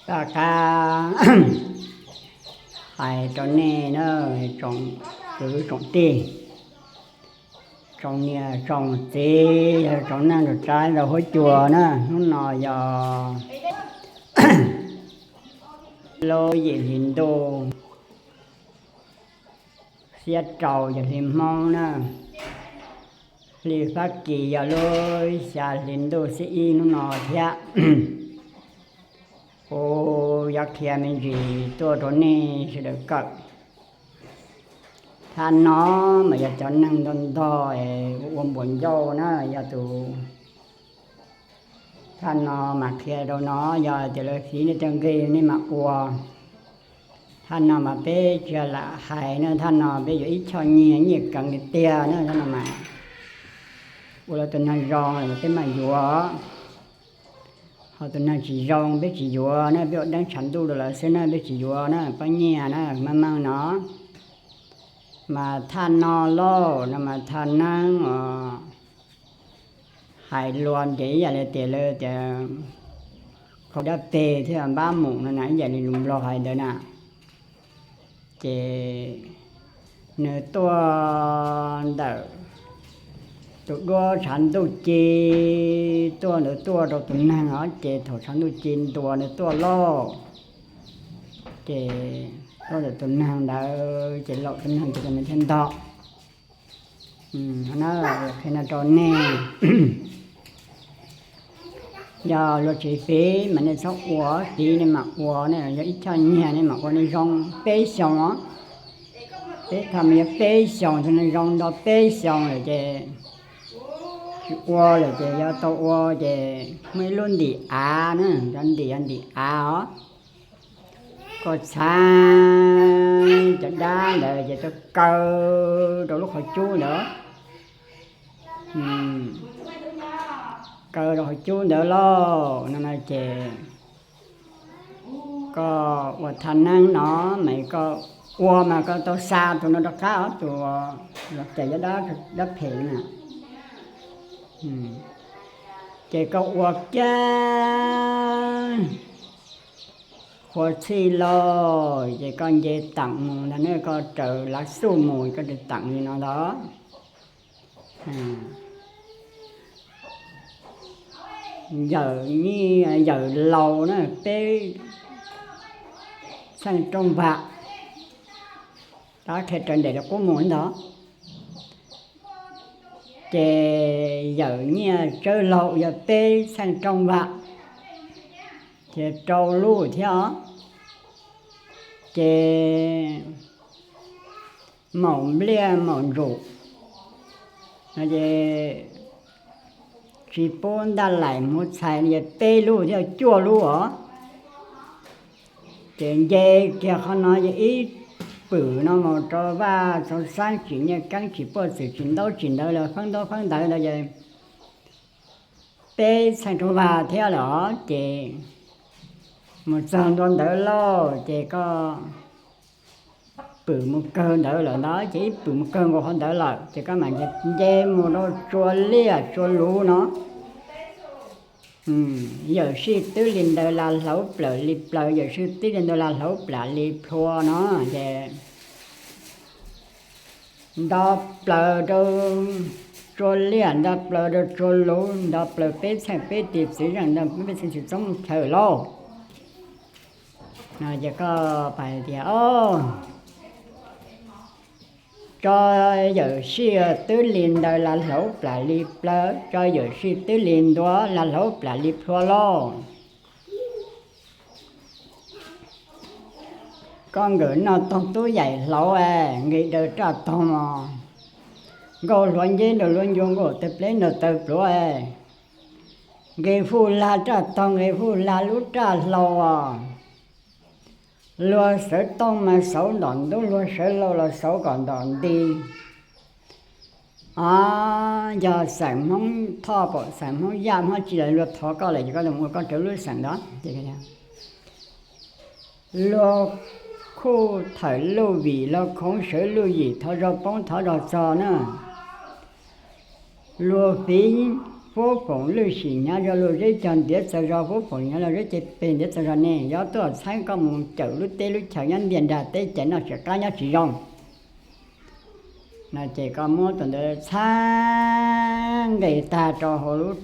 Rov qab hais rau nej na, tsoom kwv tsoom tij, tsoom niam tsoom txiv, yog tsoom neej tsoom tsav ntawm huab cua na, hnub no yog lub yim hli ntuj xiab rau yog hli Hmoob na, hli Fab Kis yog lub xya hli ntuj xiab ib hnub no thiab. Kuv yuav qhia me ntsis tuaj rau nej sawv daws kawm. Thaj no mas yog cov neeg ntog ntog ua ua npuas ncauj na, yog tus thaj no mas qhia rau no, yog tias lawv fiv nej tej nqi nej mam ua. Thaj no mas peb tsis lam hais na, thaj no peb yuav ib choj nyiaj, nyiaj kawg li tiag na, thaj no mas ua rau tus neeg zoo los peb mam yuav, ho tus neeg tsis zoo peb tsis yuav na, peb ua deeb tshav ntuj rau lawv xwb na, peb tsis yuav na, pab nyiaj na, meej meej no. Mas thaj no lauj no mas thaj neeb os, hais luag ces ib yam li tias lawv tias qhov dab peg thiab npab mus no na, ib yam li lus Nplog hais ntawd na. Ces nws tuaj ntawm tus duab tshav ntuj ci tuaj ntawd tuaj rau tus neeg os, ces thaum tshav ntuj ci ntuas nws tuaj lauj, ces tuaj ntawm tus neeg ntawd ces laum tus neeg ces nws thiaj ntog. Qhia no rau nej, yog luag tsis fiv mas nej txhob ua, fiv nej mam ua, nej yog ib choj nyiaj nej mam ua nej zoo peb xyoos os. Peb tham mas yog peb xyoos, thaum nej zoo nto peb xyoos lawm ces tsis ua lawm ces yuav tau ua ces muaj ib lub ntim av na, cov ntim yog ntim av os. Koj txhais cov dab ntawd ces koj kaw rau lub qhov cub ntawd, kaw rau qhov cub ntawd lauj no no ces koj ua thaj neeb no mas koj ua mas koj tau xa tus no rov qab os, tus los ces yog dab phem na. Ces koj ua kiag qhua txhij lauj, ces koj nce teem mus ntag na, koj raws lav xuj mus koj raws teem li no ntag. Yawm nyiaj yawm laus na peb txheej rooj vag, tab qhia raws nraim li qub mus ntag. Ces yawm nyiaj tsawb laug yog peb txheej rooj vag, ces rau lub thiab os. Ces maum npliaj maum ntsuj no ces tsis pub ntaj laim hmuv txhais no ces peb lub thiab cuaj lub os. Ces nce kiag qhov no ces ib pwm no mus rau vaj txhua xeeb tsim nyiaj keeb tsim puaj txwm tsim ntaub tsim ntawv los feeb ntaub feeb ntawv ntawd ces peb txheej rooj vag thiab lawm os. Ces mus txog ntua ntawd lauj ces koj pwm mus kawg ntawd lawm ntag, ces ib pwm mus kawg nkaus qhov ntawd lawm ces koj mam nce mus rau tsua liaj tsua luv no. Yawm sij twb li ntawd las hlauv plaws li plaws, yawm sij twb li ntawd las hlauv plam li plhuav no ces nto plaws rau tsua liaj, nto plaws rau tsua luv, nto plaws peb txheej peb tis txiv zeej, nto peb txheej tsis txoob chaw lauj. Ces koj pais tias, o, tso yawm sij twb li ntawd las hlauv plam li plaws, tso yawm sij twb li ntua las hlauv plam li plhuav lauj. Koj nkawm noj toog tub yaim hlauv, nqis daws raj toog os, nkauj hluav nceb nraug hluav ncua, nkauj tawg pleb nraug tawg pluav, nqis fuj lag raj toog, nqis fuj lag lub raj hlau os. Luag sawv tooj mas xauv ntom ntub, luag sawv laus los xauv kom ntom nti. Yog xeem Hmoob Thoj pom xeem Hmoob Yaj Hmoob tsi los luag thov koj lawm ces koj mus ua koj rawv lub xeem ntawd. Luag khuj thawm luj vim, luag khoov sawv luj yim, thov zog poob thov zog txog na. Luag fiv Huab foom lwj sim hnyav zog lug zeb cog ntiav txog zog, huab foom hnyav lug zeb ceg peg ntiav txog zog ne, yuav tuaj txhawb koj mus cawm lub teb lub chaw nyob ntiaj nrag teb chaws noj tsis qab nyob tsis zoo. No ces koj muab tus ntawd txhab nqes tag rau hauv lub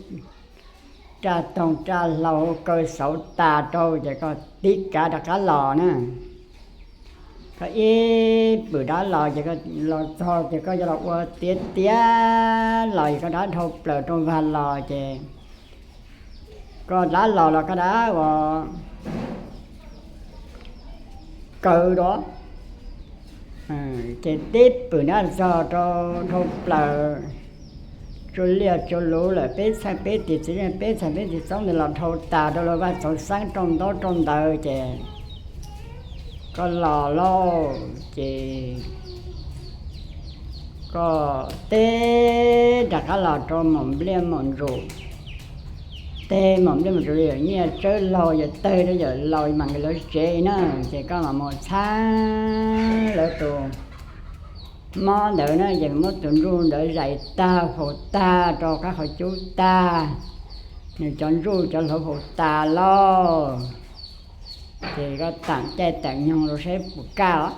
raj toog raj hlau hauv kaw xauv tas rau ces koj tib kav rov qab los na. Koj ib pwm rov los ces koj los txog ces koj yuav los ua tiav tiav los es koj rov dhau plaws rau vag los ces koj rov los los koj rov ua kaw rau ces tib pwm rov txog rau dhau plaws tsuas liaj tsuas luv lawm peb txheej peb tis txiv peb txheej peb tis txoob ntawd los dhau tas rau lawv vaj txauv xeeb rooj ntaub rooj ntawd ces koj los lauj ces koj teb rov qab los rau maum npliaj maum ntsuj. Teg maum npliaj maum ntsuj yawm nyiaj tsawb laug yawm tawg rau yawm laus mam nkawd lawv tsev na, ces koj mam mus txhab lawv tus mob ntawd na, ces muab tus ntsuj ntawd zais tag faus tag rau qab qhov cub tag, nws cov ntsuj cov hlauv faus tas lauj. Ces koj teem caij teem nyoog rau saib puas kaj os.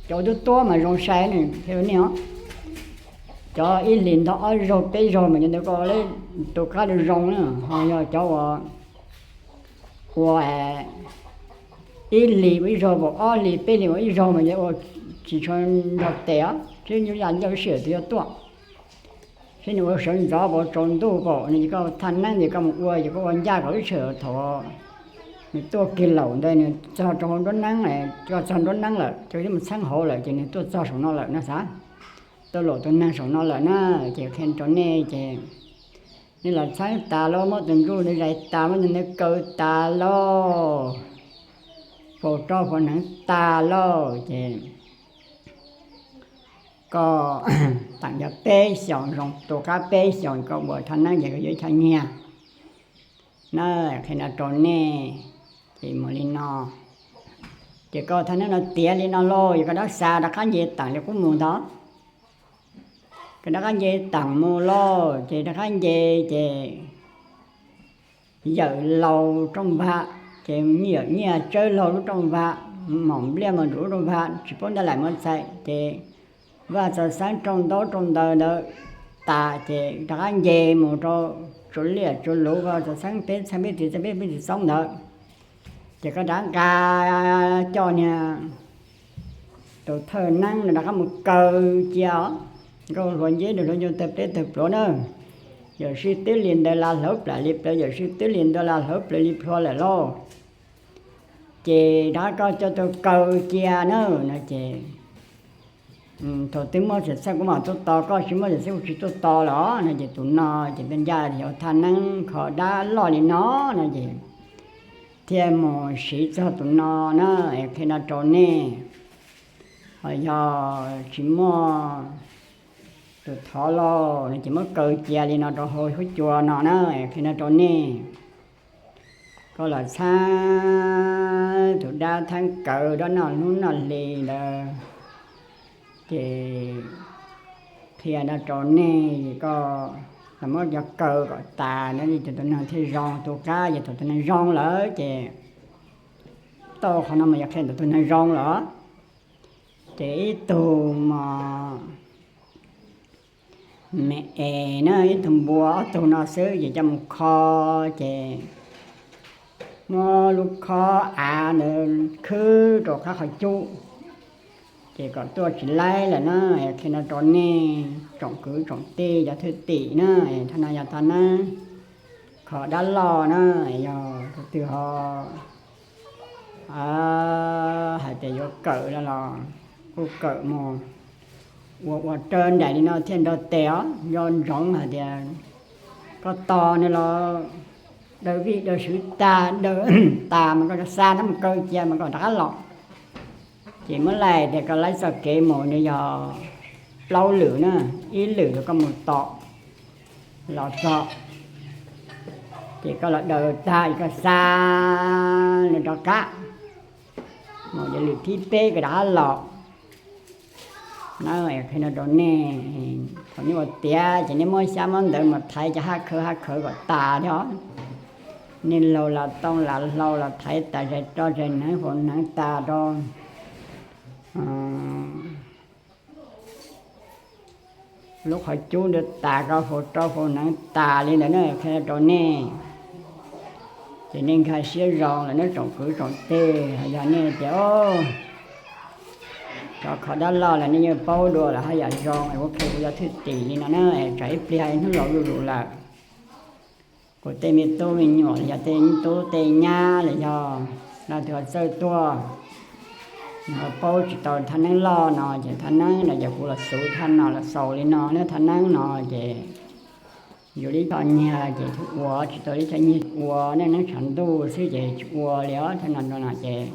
Cov tub tuab mas zoo sai nws thiaj li os. Cov ib hlis ntog ob zaug peb zaug mas cov ntawd koj ua lawv tus qab rau zoo na, ho yog cov uas ua ib hlis ua ib zaug, ob hlis peb hlis ua ib zaug mas yog ua tsis tshua nrog tes os, seb nyob yam ncauj lub sij hawm twg yuav tuaj. Seb nws ua sawv ntxov pam tsaus ntuj pam no ces koj thaj neeb ces koj mus ua ces koj ua ncaj kom lub sij hawm thaum nws tuaj kiag laum ntawd nws txog rau hauv nruab neeb, koj txog nruab neeb lawm ces koj twb mus txheeb hauv lawm ces nws tuaj txog saum no lawm no xav, tuaj laum tus neeg saum no lawm na. Ces qhia rau nej ces nej los txheeb tas lauj, muab tus ntsuj ntawd zais tas, muab tus ntawd kaw tas lauj, faus roj faus hneev tas lauj ces koj teem yog peb xyoos zoo, tus qab peb xyoos koj ua thaj neeb ces koj yuav ib thaj nyiaj na. Qhia no rau nej ces mus li no. Ces koj thaj neeb no tiav li no lauj, yog koj rov xa rov qab nce teem li qub mus ntag. Koj rov qab nce teem mus lauj, ces rov qab nce ces yawm laus rooj vag, ces yawm nyiaj tsawb laug lub rooj vag, maum npliaj maum ntsuj lub rooj vag tsis paub ntaj laim muab txhais ces vaj txawv xeeb rooj ntaub rooj ntawv ntawd tas ces rov qab nce mus rau tsuas liaj tsuas luv vaj txawv xeeb peb txheej peb tis txheej peb tis txoob ntawd. Ces koj rov nqa coj niag tus thawj neeb no rov qab mus kaw cia os. Nkauj hluas nceb rau hluas ncu tawg pleb tawg pluav na, yawm sij twb li ntawd las hlawv plam li plawv, yawm sij twb li ntawd las hlawv plam li plhuav lawm lauj. Ces rov qab koj coj tuaj kaw cia na no ces thaum twg muaj xwm txheej kuv mam tuaj tos koj, tsis muaj xwm txheej kuv tsis tuaj tos lawm no ces tus no ces tuaj ncaj yog thaj neeb kho dab loj li no no ces thiaj mus siv txog tus no na. Qhia no rau nej, ho yog tsis muaj tus thov lauj no ces muab kaw cia li no rau hauv huab cua no na. Qhia no rau nej, koj los txhab tus dab theeb kawg dab noj hnub noj hli ntawd ces qhia no rau nej, koj los muab cov kaw kom tas no ces tus neeg thiaj zoo, tus qab ces thaum tus neeg zoo lawm ces tau qhov no mas yog qhia ntawm tus neeg zoo lawm. Ces ib tug mas me es na, ib tug npua, ob tug no xwb ces coj mus kho, ces muab lub khob av ntawd khwb rau qab qhov cub, ces kom tuaj tsis laib lawm na. Qhia no rau nej tsoom kwv tsoom tij cov thwj tim na, thaj no yog thaj neeb kho dab loj na, yog tus twg ho hais tias yuav kawm no los kuj kawm mus ua ua raws nraim li no thiaj nrog tes os. Nco ntsoov hais tias koj tos nws los daws vij daws swv tag, daws tas mas koj xa nab mus kaw cia mas koj rov qab los. Ces muab laim tias koj laib txoj kev mus nws yog plaub lwm na, ib lwm rau koj mus tom los txog, ces koj los daws tag es koj xa nws rov qab mus, ces lwm thib peb koj rov qab los. Na, qhia no rau nej, thaum nej ua tiav ces nej muab xyab muab ntawv mus thaiv cov hab khawv hab khawv kom tas thiab. Nej laug las tooj las hlau los thaiv tas, zais roj zais hneev faus hneev tas rau lub qhov cub ntawd tas, rau faus roj faus hneev tas li ntawd na, qhia rau nej. Ces nej nkag siab zoo lawm nej tsoom kwv tsoom tij. Yog nej tias, o, rov qhov dab loj lawm nej yeej paub dua lawm haj yam zoo, kuv qhia kuv yuav thwj tim li no na, tsam ib pliag hnub laus zuj zus lawm, kuv tej me tub me nyuam los yog tej tub tej nyab los yog leej twg ho txawj tuaj, nws ho paub tsis tau thaj neeb loj no ces thaj neeb no ces kuv los xuv thaj no los xaus li no na. Thaj neeb no ces yus li thaj nyiag ces thiaj ua, tsis tau li thaj nyiag ua, neeb tshav ntuj xwb ces tsis ua li os. Thaj no no ces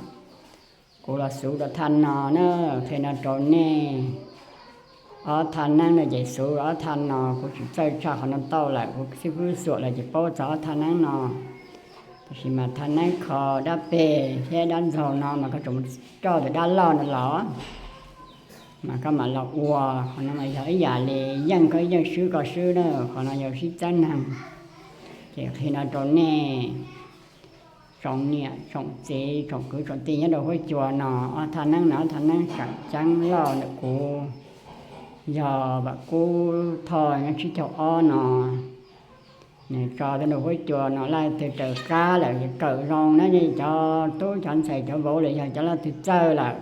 kuv los xuv rau thaj no na, qhia no rau nej. Ob thaj neeb no ces xuv ob thaj no, kuv tsis txawj tshaj qhov no tau lawm, kuv xib fwb xuam lawm ces paub txog ob thaj neeb no. Tab sis mas thaj neeb kho dab peg thiab dab ntxaug no mas koj tsuas mus coj tus dab loj no los, mas koj mam los ua. Qhov no mas yog ib yam li yeej koj yeej swb koj swb na, qhov no yog sib txeeb neeg. Ces qhia no rau nej tsoom niam tsoom txiv tsoom kwv tsoom tij nyob rau huab cua no, ob thaj neeb no ob thaj neeb tseem ceeb loj ntawm kuv, yog Vam Kub Thoj nyob tsib caug ob no, nws tso tuaj rau huab cua no, leej twg raws qab lawm kawm zoo na, cov tub cov ntxhais cov vauv los yog cov leej twg txawj lawm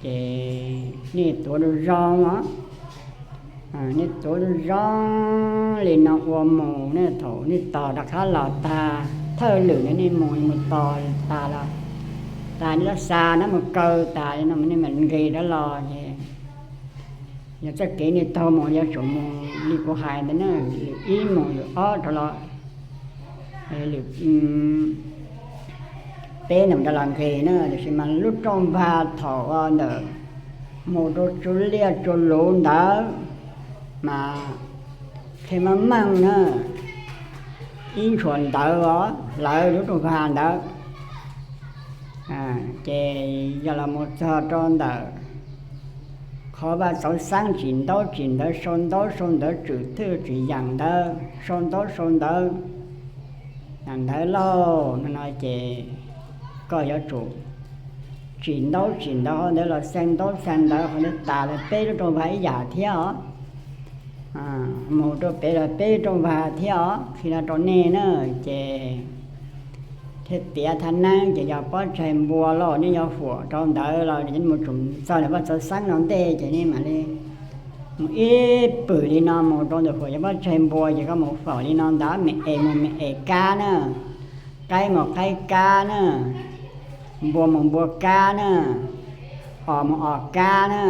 ces nej tuav rau zoo os. Nej tuav rau zoo li no ua mus na, thaum nej tos rov qab los tag thawj lwm no nej mus mus tos tas los, tas nej lab xa na mus kaw tas li no nej mam nqis rov los ces yog txoj kev nej taug mus yuav tsum mus li kuv hais ntawd na, lwm ib mus lwm ob rov los, lwm peb ntawm rov los nqis na. Tiam sis mas lub rooj vag thaum ntawm mus rau Tsua Liaj Tsua Luv ntawd mas qhia meej meej na, ib ntshuas ntawd os, lawv lub rooj vag ntawd ces yog los mus txog rau ntawm qhov vaj txauv xeeb tsim ntaub tsim ntawv sau ntaub sau ntawv tswm thwj tswm yaam ntawd sau ntaub sau ntawv ntawd lauj no no ces koj yuav tsum tsim ntaub tsim ntawv hauv ntawd los xee ntaub xee ntawv hauv ntawd tas lawm peb lub rooj vag ib yam thiab os. Mus rau pem los peb lub rooj vag thiab os, qhia no rau nej na. Ces thiaj tiav thaj neeb ces yog pob tsaig npua lauj, nej yuav huam rau ntawd los nej mus tsum txog ntawm vaj txauv xeeb no ntej ces nej mam li mus ib pwm li no mus rau ntawm huam yog pob tsaig npua ces koj mus faum li no ntawd me es mus me es kab na, qaib mus qaib kab na, npua mus npua kab na, os mus os kab na.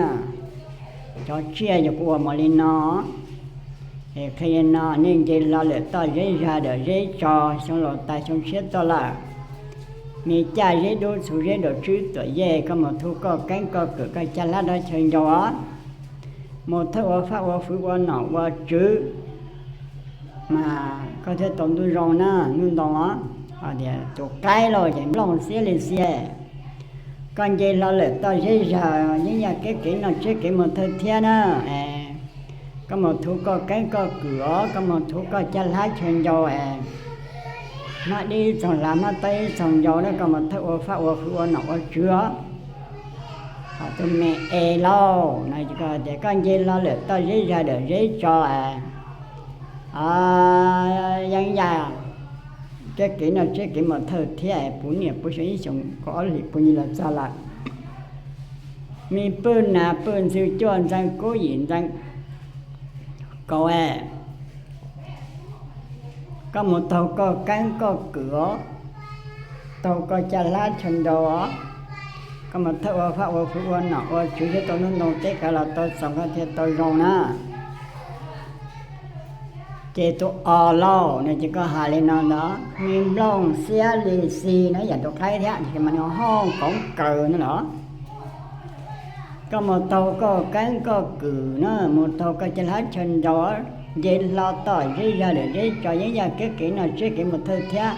Cov tsiaj yog kuv ua mus li no. Es qhia li no, nej nce hlo lawm toj zeb zag dawm zeb tso, xyoo laus tas xyoo tshiab tuaj lawm. Me caj zeb dub txhuv zeb dua tswb tuam yej, koj mus thu koj keeb koj kwm koj caj hlab dab chaw ncau os. Mus thawj ua faj ua fwv ua nom ua tswv mas koj thiaj tau ntuj zoo na, ntuj ntoo os. Tias tus qaib lauj ces nplooj xiab li xiab. Koj nce hlo lawm toj zeb zag, yeeb yaj keeb kev noj tsiab kev mus thawj thiab na. Koj mus thu koj keeb koj kwm os, koj mus thu koj caj hlab chaw ncau es hmab dib ib txoog hlav hmab taub ib txoog ncau na, koj mus thawj ua faj ua fwv ua nom ua tswv os. Ho tus me es lauj no ces koj tias koj nce hlo lawm toj zeb zag dawm zeb tso es yeeb yaj keeb kev noj tsiab kev mus thawj thiab es puv niam puv xyoo ib xyoos kaum ob hlis puv nyiaj los txog lawm. Me pwj nas pwj ntxwg cuaj ntxeev kub yim ntxeev kaum es koj mus taug koj keeb koj kwm os, taug koj caj hlab chaw ncau os, koj mus thawj ua faj ua fwv ua nom ua tswv thiab tau ntuj ntoo teb kav los tau txoos koj thiaj tau zoo na. Ces tus os lauj no ces koj hais li no ntag, me nplooj xiab li xi no yam tus qaib thiab, tiam sis mas nws hoob koov kaws no los. Koj mus taug koj keeb koj kwm na, mus taug koj caj hlab chaw ncau, nce hlo toj zeb zag dawm zeb tso yeeb yaj keeb kev noj tsiab kev mus thawj thiab.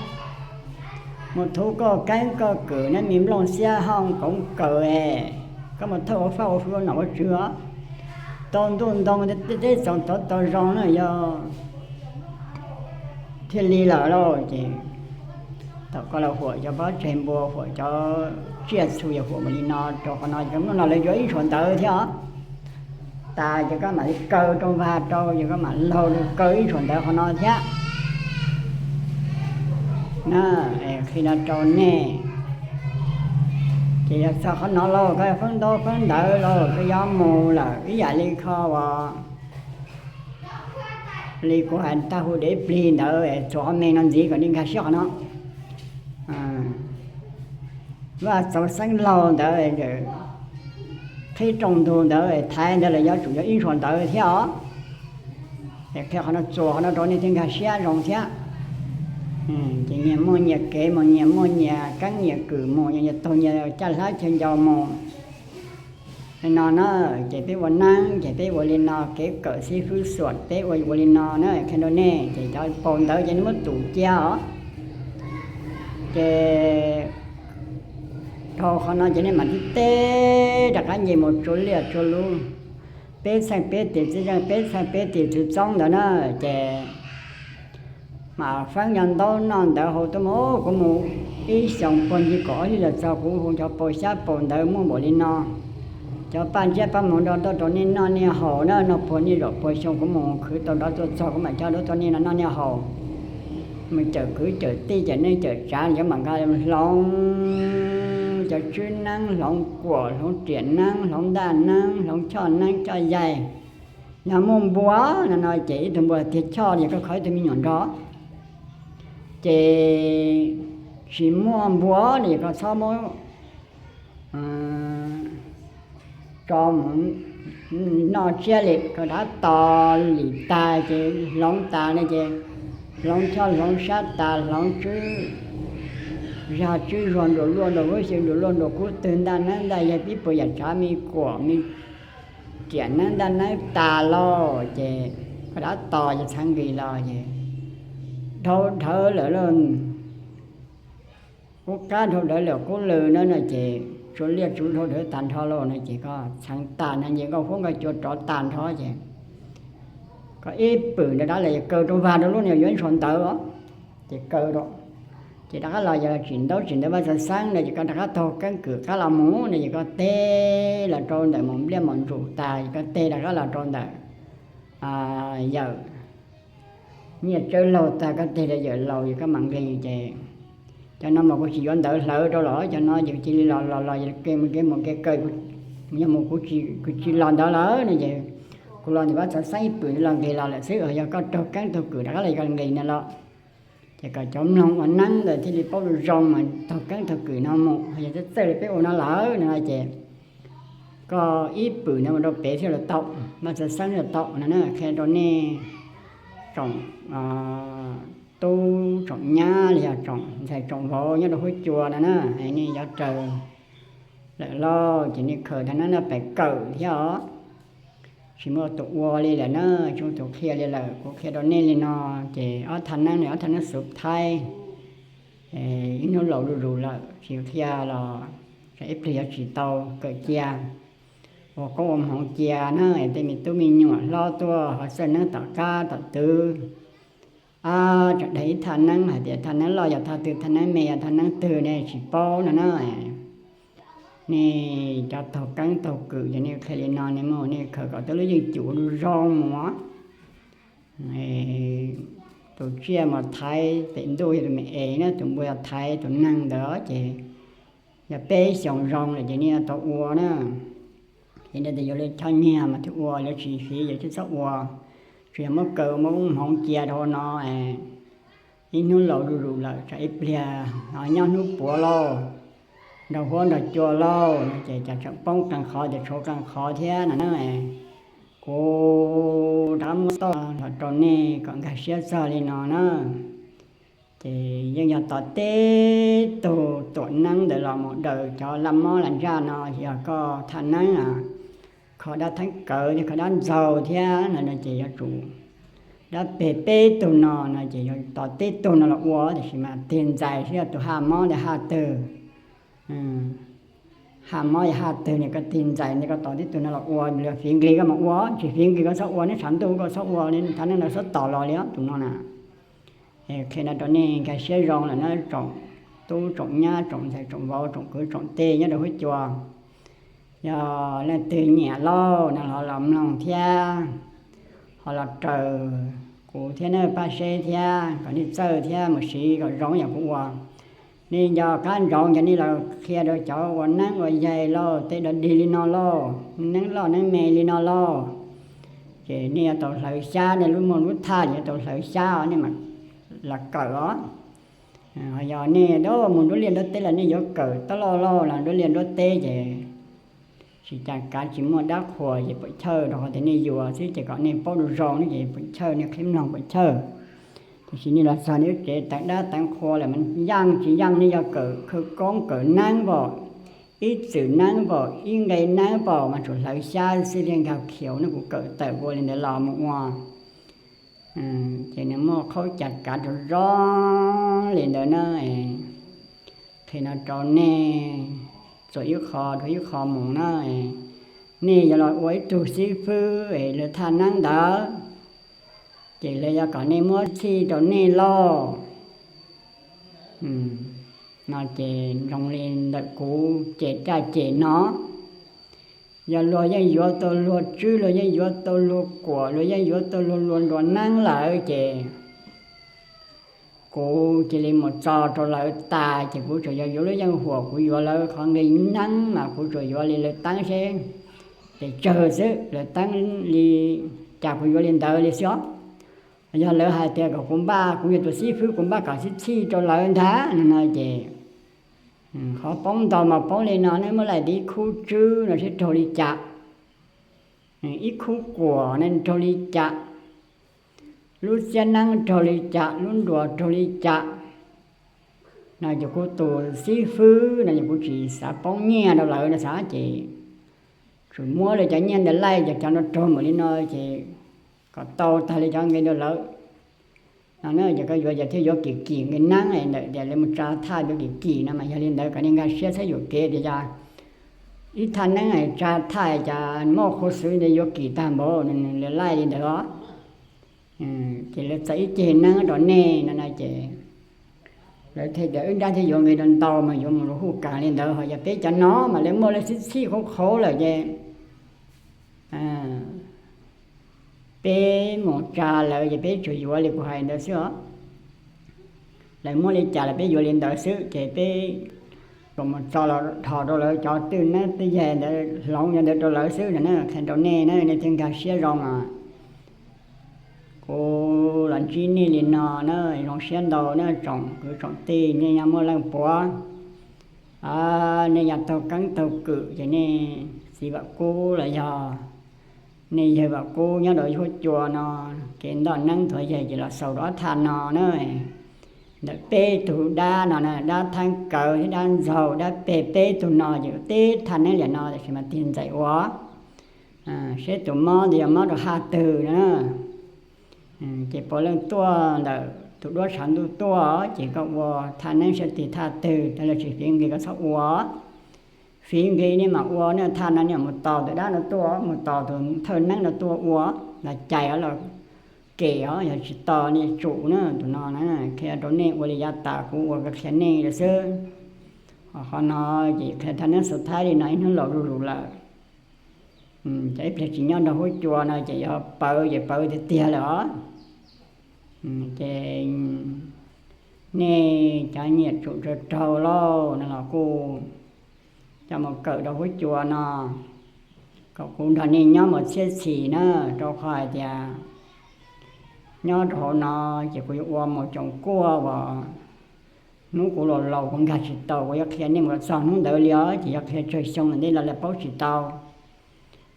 Mus thu koj keeb koj kwm na, me nplooj xiab hoob koov kaws es koj mus thawj ua faj ua fwv ua nom ua tswv os, tau ntuj ntoo tej txoos tau tau zoo na yog thiaj li lawm lauj. Ces thaum koj los huam cov pob tsaig npua, huam cov tsiaj txhu, yog huam mus li no rau qhov no, ces hnub no lawv yuav ib suas ntawv thiab os. Tas ces koj mam li kaw rau vag rau, ces koj mam laug kaw ib suas ntawv qhov no thiab na. Qhia no rau nej, ces yog txog qhov no lauj, koj yog feeb ntaub feeb ntawv lauj, koj yuav mus lawm ib yam li kho uas li kuv hais tag hu dev plig ntawd, txuas qhov me no ntxiv kom nej nkag siab qhov no. Vaj txauv xeeb laug ntawd, qhib rooj ntug ntawd, thaiv ntawd los yuav tsum yuav ib suas ntawv thiab os. Es qhia qhov no, txuas qhov no rau nej thiaj nkag siab zoo thiab. Ces nyias muaj nyias kev mus, nyias muaj nyias keeb nyias kwm mus, nyias taug nyias caj hlab chaw ncau mus. Li no na, ces peb ua neeb ces peb ua li no, kev kawm xib fwb xuam peb ua ua li no na, qhia rau nej. Ces cov paus ntawv ces nej muab tus cia os. Ces dhau qhov no ces nej mam li teb rov qab nce mus tsua liaj tsua lub, peb txheej peb tis txiv zeej, peb txheej peb tis txiv txoob ntawd na. Ces mam feeb cov ntaub noj ntawv haus tuaj mus, kuv mus ib xyoos puag ncig kaum ob hlis los txog kuv hu cov paus xyab paus ntawv muaj npaum li no. Cov paj ntsiab paj hmoov nrog tuaj rau nej noj nej haus na, noj puag nej zaum puag xyoo kuv mus khwv tau nrov tuaj txog kuv mam coj rau tuaj nej noj nej haus. Mus cawm kwv cawm tij cawm neej cawm tsav, cov mam nkag hloov cov tswb neeb, hloov kuam, hloov riam neeb, hloov ntaj neeb, hloov choj neeb choj yaig. Yog muaj npua no no ces ib tug npua tiag choj ces koj kho ib tug me nyuam nrog. Ces tsis muaj npua no ces koj txhob muab tso mus noj tsiab li, koj rov tos lim tag ces hloov tas no ces hloov choj hloov sab tas, hloov tswb zag tswb zuag nruas luaj nruas kub xyaw nruas luaj nruas kub twg ntaj neeb ntaj yaig pib puas yam tsav me kuam me riam neeb ntaj neeb tas lauj ces koj rov tos ces txheev nqis los ces dhau dhawv lawm lauj. Kub qab dhau dhawv lawm kub lw na no ces tsua liaj tsua dhau dhawv tag nrho lauj no ces koj txheev tas no ces nkauj huab nkauj cua rov tag nrho ces koj ib pwm nrov rov los kaw rau vag rau lub no yuav ib suas ntawv os. Ces kaw rau, ces rov qab los yog tsim ntaub tsim ntawv vaj txawv xeeb no ces koj rov qab taug keeb kwm qab los mus no ces koj teg los rau ntawm mus npliaj mus ntsuj tas ces koj teg rov qab los rau ntawm yawm nyiaj tsawb laug tag koj teg rau yawm laus ces koj mam nqis ces cov no mas kuv tsis yuav ntawv hlawv rau los cov no ces cia li los los los kev mus kev mus kev kaw, yog mus kuv tsis los ntawd lawm no ces kuv los ntawm vaj txawv xeeb ib pwm los nqis los lawm xwb. Yog koj taug keeb taug kwm rov qab los koj nqis no los ces kom cov mloog ua neeb ntawd thiaj li paub zoo zoo mas taug keeb taug kwm no mus. Yog txawj txawj li peb ua no lawm no ces koj ib pwm no mus rau pem thiaj los tau, vaj txawv xeeb los tau no na. Qhia rau nej tsoom tub tsoom nyab los yog tsoom ntxhais tsoom vauv nyob rau huab cua no na, nej yuav raws lawm lauj ces nej khaws thaj neeb no pem kawm thiab os. Tsis muaj tus ua li lawm na, tsis muaj tus qhia li lawm. Kuv qhia rau nej li no ces ob thaj neeb no ob thaj neeb xuv thaib, ib hnub laus zuj zus lawm tsis qhia los tsam ib pliag yuav tsis tau kawm cia, ua koob ua hmoov cia na. Tej me tub me nyuam hlob tuaj ho txawj neeb tom qab tom twv, ab tsam dag ib thaj neeb hais tias thaj neeb loj yog thaj twg, thaj neeb me yog thaj neeb twg ne tsis paub no na. Nej cov taug keeb taug kwm ces nej qhia li no, nej mus nej khaws kom tej lub yeej cum zoo mus. Tus tsiaj mas thaiv pem ntuj yog tus me es na, tus npua yog thaiv tus neeg ntawd ces yog peb xyoos zoo lawm ces nej yuav tau ua na. Ces nej tias yuav li choj nyiag mas thiaj ua, yuav tsis fiv yuav tsis txhob ua. Tsuas yog muab kaw muab hmoov cia rau no, ib hnub laus zuj zus lawm tsam ib pliag nyob hnub puav lauj, nrog huab nrog cua lauj no ces cas tseem poob qee qhov ces tshuav qee qhov thiab no na. Kuv rov muab toj los rau nej kom nkag siab txog li no na. Ces yeej yog tos tib tug tuam neeb ntawd los mus daws cov laj mob laj ntsaj no, yog koj thaj neeb kho dab theeb kawv thiab kho dab ntxaug thiab no ces yuav tsum dab peg peb tug no no ces yuav tos tib tug no los ua, tiam sis mas tig ntxais seb yog tus haj mob ntawd haj twg. haj mob yog haj twg ne koj tig ntxais ntawm koj tos tib tug no los ua, fiv nqis koj mas ua, tsis fiv nqis koj txhob ua, neb tshav ntuj koj txhob ua, neb thaj neeb no txhob tos los li tus no na. Qhia no rau nej nkag siab zoo lawm na tsoom tub tsoom nyab tsoom ntxhais tsoom vauv tsoom kwv tsoom tij nyob rau huab cua. Yog leej twg nyiam lauj no los los mloog thiab, ho los raws kuv thiab nej pab seb thiab kom nej txawj thiab mus siv kom zoo yam kuv ua. Nej nco qab ntsoov cov nej los qhia rau cov ua neeb ua yaig lauj, tej dog dig li no lauj, neeb loj neeb me li no lauj, ces nej yuav tau hlawv xyab, nej lub muaj lub thaj yuav tau hlawv xyab os, nej mam los kawm os. Ho yog nej mus nruab liaj nruab teb los nej yuav kawm tab loj loj los nruab liaj nruab teb ces tsis cas kav tsis muaj dab qhuas ces pam chawj rau qhov tias nej yuav xwb ces kom nej paub zoo zoo ne ces pam chawj nej qhib mloog pam chawj. Tiam sis nej los txog nej lub tsev teev dab teev qhua lawm mas yeej tsis yeej nej yog kawm khawv koob kawm neeb npaum, ib txwm neeb npaum, ib nqe neeb npaum mas tsuas hlawv xyab xwb thiaj nkag khiav ne. Kuv kawm tawm ua li ntawd los mus ua ces nws muaj qhaub cas kav rau zoo li ntawd na. Qhia no rau nej txuas ib qho rau ib qho mus na. Nej yuav los ua ib tug xib fwb es lawv thaj neeb ntawd ces lawv yuav kom nej muab txhij rau nej lauj. No ces zoo li ntawm kuv ces raj ces no, yog luag yeej yuav tau luag tswb, luag yeej yuav tau luag kuam, luag yeej yuav tau luag luag nruas neeb lawm ces kuv cia li mus txo rau lawv tas ces kuv tsuas yog yuav lub yeej huam, kuv yuav lawv qhov nqi neeb mas kuv tsuas yuav li lawv teeb seb pes tsawg xwb, lawv teeb li cas kuv yuav li ntawd li xwb os. Yog lawv hais tias kom kuv npaj, kuv yog tus xib fwb kuv npaj kom txhij txhij rau lawv ntag no no ces qhov poob ntau mas poob li no, nej muab laij tias ib khub tswb no seb raug li cas, ib khub kuam ne raug li cas, lub xyab neeb raug li cas, lub nruas raug li cas no ces kuv tus xib fwb no ces kuv tsis xav poob nyiaj rau lawv no xav ces tsuas muab lawv cov nyiaj ntawd laij cov cov no raug npaum li no ces kom tau tag li cov nqe rau lawv no na. Ces koj yuav ces thiaj yuav kim kim nqe neeb ntawm tias lawv mus tsa thaj yuav kim kim no mas yog li ntawd kom nej nkag siab txhob yuam kev tias yog ib thaj neeb tsa thaj cas muaj qhua xwb ntawd yuav kim tag npaum, lawv laij li ntawd os. Ces lawv txawm ib ceg neeb rau nej no no ces lawv thiaj tias wb nrab thiaj yuav nqe rau ntau mas yuav mus rau huj kav li ntawd. Ho yog peb cov no mas lawv muaj lawv txhij txhij qhauv qhauv lawm ces peb mus tsa lawv ces peb tsuas yuav li kuv hais ntawd xwb os. Lawv muab li cas los peb yuav li ntawd xwb ces peb tsuas mus txo los dhos rau lawv cov twj neeb twj yaig ntawd, hloov cov ntawd rau lawv xwb no na. Qhia rau nej na, nej thiaj nkag siab zoo os. Kuv los ntsib nej li no na, zoo siab ntau na tsoom kwv tsoom tij, nej nyob muaj leej puav, nej yog taug keeb taug kwm ces nej txiv Vam Kub los yog nej yawg Vam Kub nyob rau huab cua no, kev ntoj neeb nthuav yaig ces los xaus rau ob thaj no na. Ntawm peb tug dab no na, dab Thaab Kawv thiab dab Ntxaug, dab peg peb tug no ces teb thaj neeb liam no tam sis mas tig ntxais ua seb tus mob ntawd yog mob rau haj twg no na. Ces puav leej tuaj ntawm tus duab tshav ntuj tuaj ces koj ua thaj neeb sab tig thaj twg, los tsis fiv nqis koj txhob ua. Fiv nqis nej mam ua, nej thaj no nej mus tos tus dab no tuaj, mus tos tus thawj neeb no tuaj ua, los cais os los kem os, yog tsis tos nej tsum na. Tus no na qhia rau nej ua li yav tas kuv ua qhia nej lawm xwb. Ho qhov no ces qhia thaj neeb xu thaib li no ib hnub laus zuj zus lawm. Ces ib pliag tsis nyob nrog huab cua no ces yog pawv ces pawv tiag tiag lawm os. Ces nej cov nyiam tsum raug raug lauj no los kuj coj mus kawm rau huab cua no, kom kuv nrog nej nyob mus txhiab txhis na, rau qhov hais tias nyob rau hauv no ces kuv yuav ua mus coom kuaj uas hnub kuv laus laus kuv nkag tsis tau, kuv yuav qhia nej mus txog hnub ntawd li os. Ces yog qhia tsawg xyoo ntawm ntej los lawv paub tsis tau.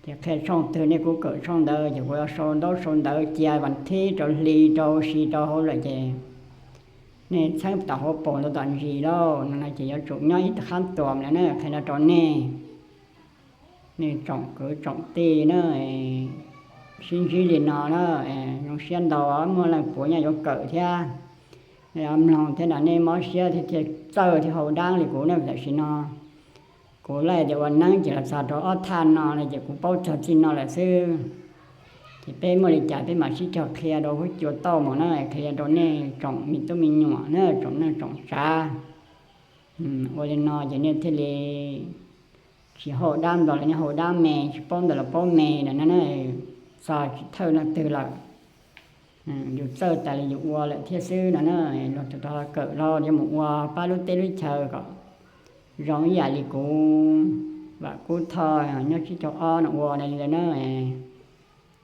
Ces qhia tshooj twg nej kuj kawm tshooj ntawd, ces kuv yuav sau ntaub sau ntawv cia vas thib rau hli rau si rau hauv lawm ces nej txheeb tom hauv paus ntawd tom ntsis lauj no no ces yuav tsum nyob ib qhab tuas lawm na. Qhia no rau nej, nej tsoom kwv tsoom tij na, sib ntsib li no na, zoo siab ntau, muaj leej puav nyob yuav kawm thiab, mloog thiab no nej mob siab thiab thiaj txawj thiab haus dab li kuv na. Tam sim no Kuv laij tias ua neeb ces los txog rau ob thaj no no ces kuv paub txog txij no lawm xwb. Ces peb muaj li cas peb mam sib cog qhia rau huab cua tauj mus na, qhia rau nej tsoom me tub me nyuam na, tsoom neej tsoom tsav. Ua li no ces nej thiaj li tsis haus dab nplog los nej haus dab me, tsis paub nplog los paub me lawm no na. Txog tsis thawj leej twg lawm, yus txawj tas li yus ua lawm thiab xwb no na. Luag tus tau kawm los yuav mus ua pab lub teb lub chaw kom zoo ib yam li kuv Vam Kub Thoj nyob tsib caug ob no ua li ntawd na.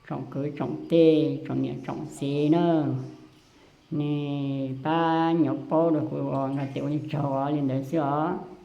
Tsoom kwv tsoom tij tsoom niam tsoom txiv na, nej pab nyuam paub rau kuv ua nkag tias ua li tsaug li ntawd xwb os.